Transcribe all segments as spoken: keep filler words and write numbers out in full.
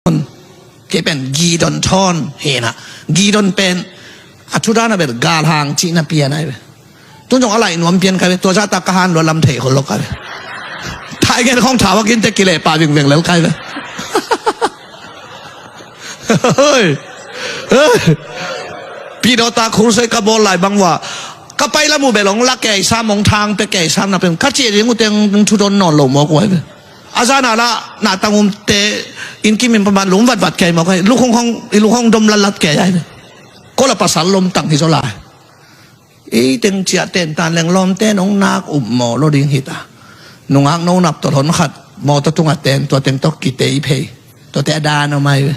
Kei pen Gideon thawn hi na. Gideon pen a thu dan a bel galhang cihna pian ai ve. Tun zong a laih nuam pian kai ve. Tua zahtak ka han lua lam thei khol lo kai ve. Thai gen khong thau a kinte kileh pah vingveng lel kai ve. Hoi. Hoi. Pidawta khulsoi ka bawl lai bang ua ka pai lam uh bel hong la kei sam, hong thang pe kei sam na pen ka cih ding uh teng thu don nawn lo mawk uh ai ve. A zan a la na tang umte inn kim in paman lum vatvat kei mawk ai. Lukhong hong, i lukhong dom latlat kei ai ve. Ko la pasal lom tang hi zaw lai. Ei teng ciah tentan leng lawmte nong nak up mawh lo ding hita. Nungak no nap tawh hon khat mawtaw tungah ten tua teng tawh kitei phei. Tuate a dan om ai ve.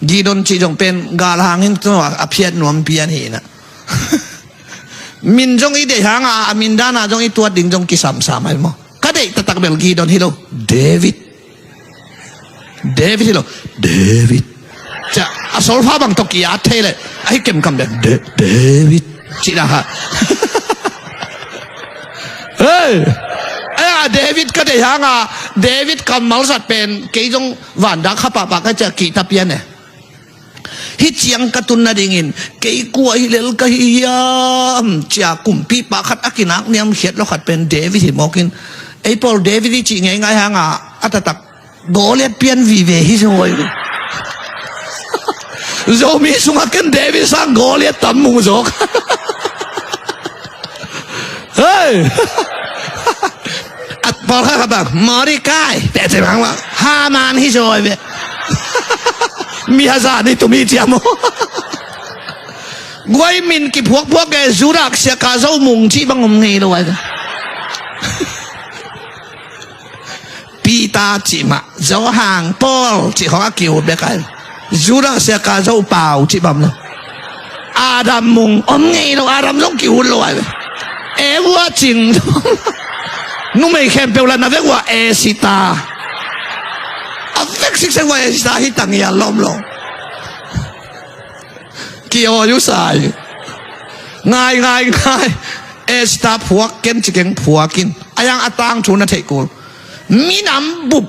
Gideon cih zong pen galhang in tawh a phiat nuam pian hi na. Min zong i deih hanga a min dana zong i tuat ding zong kisamsam ai maw? Ka deih taktak bel Gideon hi lo. David. David hi lo. David. Cia, a solfa bang tawh ki-at thei leh ahi kemkam de. De-, David. Cih dah ha. Hei. Ai a David ka deih hanga David kammal zat pen kei zong vandak kha pahpah ka cia kihta pian e. Hih ciang ka tun nadingin kei kua hi lel ka hi hiam cia kumpipa khat a kinak niamkhiat lo khat pen David hi mawkin. Ei pawl David i cih ngeingai hanga a taktak Goliath pian vive hi zaw hi. Zomi sungah ken David sang Goliath tam mung zawk. Hei. A pawlkhat khat bang Mordecai teh cih bang bang Haman hi zaw hi ve. Mi hazat ni tumi ciam aw. Guai min kiphuakphuak e Judah siaka zo mung cih bang om ngei lo ai ve. Peter cih mah, Johan, Paul cih khawng a ki-ut bek ai. Judah siaka zo pau cih bam lo. Adam mung om ngei lo, Adam zong ki-ut lo ai. Eva cing. Numei khempeuh la na vek ua Esita. A vek siksek ua Esita hi tang i a lawm lo. Ki-awi uh sai. Ngai, ngai, ngai. Esita phuak ken ci keng phuak in. A yang a tangthu na theih kul. Minam bup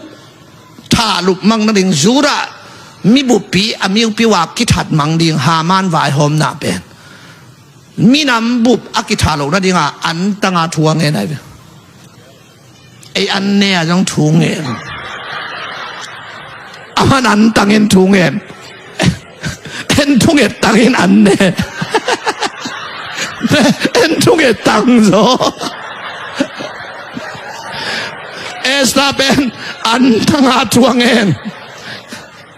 thahlup mang nading Judah mi buppi a miupi uh a kithat mang ding Haman vaihawmna pen. Minam bup a kithah loh nadinga an tanga thu a ngen ai ve. Ei an ne a zong thu ngen. Aman an tangin thu ngen. En thunget tangin an ne. En thunget tang zaw. Esther pen an tanga thu a ngen.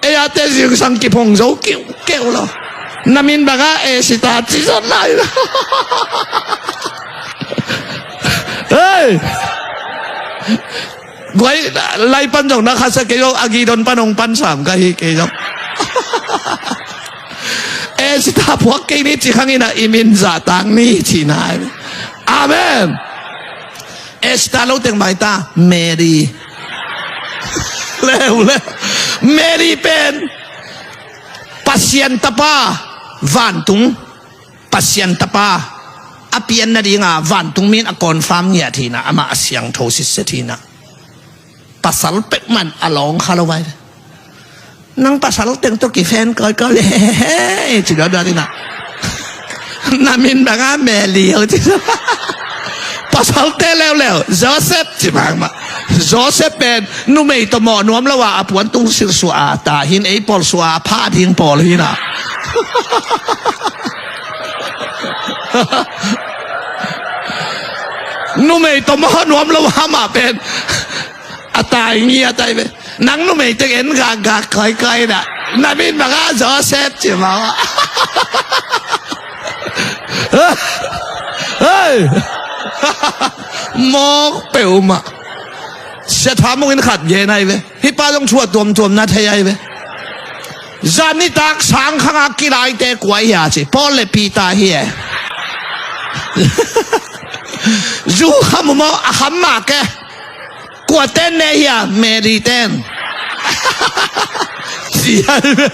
Ei a te zingsang kiphong zo kiukeu lo. Na min banga Esita ci zot lai. Hei. Guai, lai pan zong na khasia kei zong a Gideon pan hong pan sam ka hi kei zong. Esita phuak kei ni ci khangin a i min zahtak ni ci nai. Amen. Esita lo teng mai ta Mary. Leu leu. Mary pen Pasian tapa vantung. Pasian tapa a pian nadinga vantung min a confirm ngiat hina amah a siangtho sitset hina. Pasal pekman a lawng kha lo vai. Nang pasal teng tawh kifen kawikawi le he he he ci dawdawt ina. Na min banga Mary ho ci. Pasal te leuleu Joseph ci bangmah. Joseph pen numei tawh mawh nuam lo a a puan tung silsuah a ta hin ei pawl suah a pha ding pawl hina. Numei tawh mawh nuam lo a mah pen a tai ngi a tai ve. Nang numei teng en gakgak kaikaina. Na min banga Joseph ci maw. Hei. Mawk peuhmah. Sia thamungin khat gen ai ve. Hih pa zong thu a tuamtuam na thei ai ve. Zan nitak sang khanga kilaite kua hia ci Paul le Peter hi e. Zu kham uh maw a kham mah ke. Kua ten ne hia Mary ten. Ci ai ve.